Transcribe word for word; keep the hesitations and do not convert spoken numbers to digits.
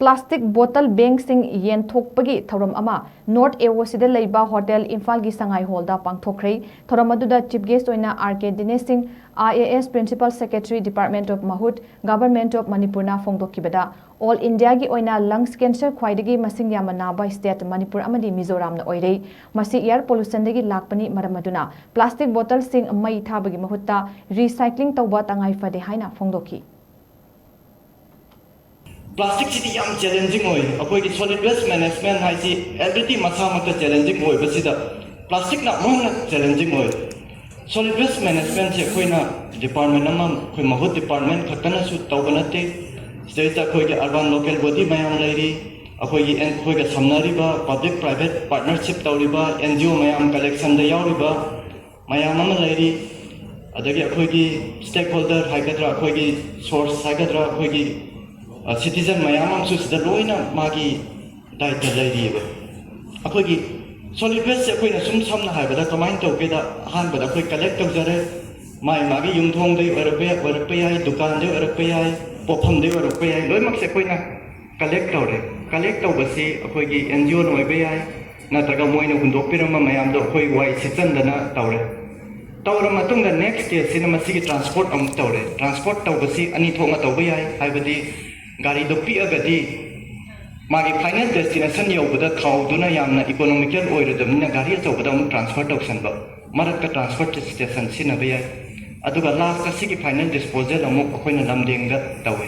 Plastic bottle bank ꯁꯤꯡ ꯌꯦꯟꯊꯣꯛꯄꯒꯤ ꯊꯧꯔꯝ ꯑꯃ North A O C ꯗ ꯂꯩꯕ Hotel ꯏꯝꯐꯥꯜꯒꯤ ꯁꯉꯥꯏ ꯍꯣꯜꯗ ꯄꯥꯡꯊꯣꯛꯈ꯭ꯔꯦ꯫ ꯊꯧꯔꯝ ꯑꯗꯨꯗ Chief Guest ꯑꯣꯏꯅ R K ꯗꯤꯅꯦꯁ ꯁꯤꯡ, I A S Principal Secretary, Department of MAHUT, Government of ꯃꯅꯤꯄꯨꯔꯅ ꯐꯣꯡꯗꯣꯛꯈꯤꯕꯗ, All India ꯒꯤ ꯑꯣꯏꯅ lungs cancer ꯈ꯭ꯋꯥꯏꯗꯒꯤ ꯃꯁꯤꯡ ꯌꯥꯝꯅ ꯅꯥꯕ state ꯃꯅꯤꯄꯨꯔ ꯑꯃꯗꯤ ꯃꯤꯖꯣꯔꯥꯝꯅ ꯑꯣꯏꯔꯦ꯫ ꯃꯁꯤ air pollution ꯗꯒꯤ ꯂꯥꯛꯄꯅꯤ, ꯃꯔꯝ ꯑꯗꯨꯅ plastic bottle ꯁꯤꯡ ꯃꯩ ꯊꯥꯕꯒꯤ ꯃꯍꯨꯠꯇ recycling ꯇꯧꯕ ꯇꯉꯥꯏ ꯐꯗꯦ ꯍꯥꯏꯅ ꯐꯣꯡꯗꯣꯛꯈꯤ꯫ Plastic ꯁꯤꯗꯤ ꯌꯥꯝ challenging ꯑꯣꯏ꯫ ꯑꯩꯈꯣꯏꯒꯤ solid waste management ꯍꯥꯏꯁꯤ already ꯃꯁꯥꯃꯛꯇ challenging ꯑꯣꯏꯕꯁꯤꯗ plastic ꯅ ꯑꯃꯨꯛ ꯍꯦꯟꯅ challenging ꯑꯣꯏ꯫ Solid waste management ꯁꯦ ꯑꯩꯈꯣꯏꯅ department ꯑꯃ, ꯑꯩꯈꯣꯏ MAHUT department ꯈꯛꯇꯅꯁꯨ ꯇꯧꯕ ꯅꯠꯇꯦ꯫ ꯁꯤꯗꯩꯗ ꯑꯩꯈꯣꯏꯒꯤ urban local body ꯃꯌꯥꯝ ꯂꯩꯔꯤ, ꯑꯩꯈꯣꯏꯒꯤ ꯑꯦꯟ-, ꯑꯩꯈꯣꯏꯒ ꯁꯝꯅꯔꯤꯕ public private partnership ꯇꯧꯔꯤꯕ N G O ꯃꯌꯥꯝ, collection ꯗ ꯌꯥꯎꯔꯤꯕ ꯃꯌꯥꯝ ꯑꯃ ꯂꯩꯔꯤ, ꯑꯗꯒꯤ ꯑꯩꯈꯣꯏꯒꯤ stakeholder ꯍꯥꯏꯒꯗ꯭ꯔꯥ, ꯑꯩꯈꯣꯏꯒꯤ source ꯍꯥꯏꯒꯗ꯭ꯔꯥ, ꯑꯩꯈꯣꯏꯒꯤ citizen ꯃꯌꯥꯝ ꯑꯃꯁꯨ ꯁꯤꯗ ꯂꯣꯏꯅ ꯃꯥꯒꯤ ꯗꯥꯏꯇ ꯂꯩꯔꯤꯑꯕ꯫ ꯑꯩꯈꯣꯏꯒꯤ solid waste ꯁꯦ ꯑꯩꯈꯣꯏꯅ ꯁꯨꯝ ꯁꯝꯅ ꯍꯥꯏꯕꯗ ꯀꯃꯥꯏꯅ ꯇꯧꯒꯦꯗ, ꯑꯍꯥꯟꯕꯗ ꯑꯩꯈꯣꯏ collect ꯇꯧꯖꯔꯦ, ꯃꯥꯒꯤ ꯃꯥꯒꯤ ꯌꯨꯝꯊꯣꯡꯗꯒꯤ ꯑꯣꯏꯔꯛꯄ ꯌꯥꯏ, ꯑꯣꯏꯔꯛꯄ ꯌꯥꯏ, ꯗꯨꯀꯥꯟꯗꯒꯤ ꯑꯣꯏꯔꯛꯄ ꯌꯥꯏ, ꯄꯣꯠꯐꯝꯗꯒꯤ ꯑꯣꯏꯔꯛꯄ ꯌꯥꯏ, ꯂꯣꯏꯅꯃꯛꯁꯦ ꯑꯩꯈꯣꯏꯅ collect ꯇꯧꯔꯦ꯫ Collect ꯇꯧꯕꯁꯤ ꯑꯩꯈꯣꯏꯒꯤ N G O ꯅ ꯑꯣꯏꯕ ꯌꯥꯏ, ꯅꯠꯇ꯭ꯔꯒ ꯃꯣꯏꯅ ꯍꯨꯟꯗꯣꯛꯄꯤꯔꯝꯕ ꯃꯌꯥꯝꯗꯣ ꯑꯩꯈꯣꯏ ꯋꯥꯏ ꯁꯤꯠꯆꯟꯗꯅ ꯇꯧꯔꯦ꯫ ꯇꯧꯔ ꯃꯇꯨꯡꯗ next stage ꯁꯤꯅ ꯃꯁꯤꯒꯤ transport ꯑꯃꯨꯛ ꯇꯧꯔꯦ꯫ Transport ꯇꯧꯕꯁꯤ ꯑꯅꯤ ꯊꯣꯛꯅ ꯇꯧꯕ ꯌꯥꯏ, ꯍꯥꯏꯕꯗꯤ ꯒꯥꯔꯤꯗꯣ ꯄꯤꯛꯑꯒꯗꯤ ꯃꯥꯒꯤ final destination ꯌꯧꯕꯗ ꯊꯥꯎꯗꯨꯅ ꯌꯥꯝꯅ economical ꯑꯣꯏꯔꯣꯏꯗꯕꯅꯤꯅ ꯒꯥꯔꯤ ꯑꯆꯧꯕꯗ ꯑꯃꯨꯛ transfer ꯇꯧꯁꯟꯕ, ꯃꯔꯛꯇ transport station ꯁꯤꯖꯤꯟꯅꯕ ꯌꯥꯏ꯫ ꯑꯗꯨꯒ last ꯁꯤꯒꯤ final disposal ꯑꯃꯨꯛ ꯑꯩꯈꯣꯏꯅ ꯂꯝꯗꯦꯡꯗ ꯇꯧꯋꯦ꯫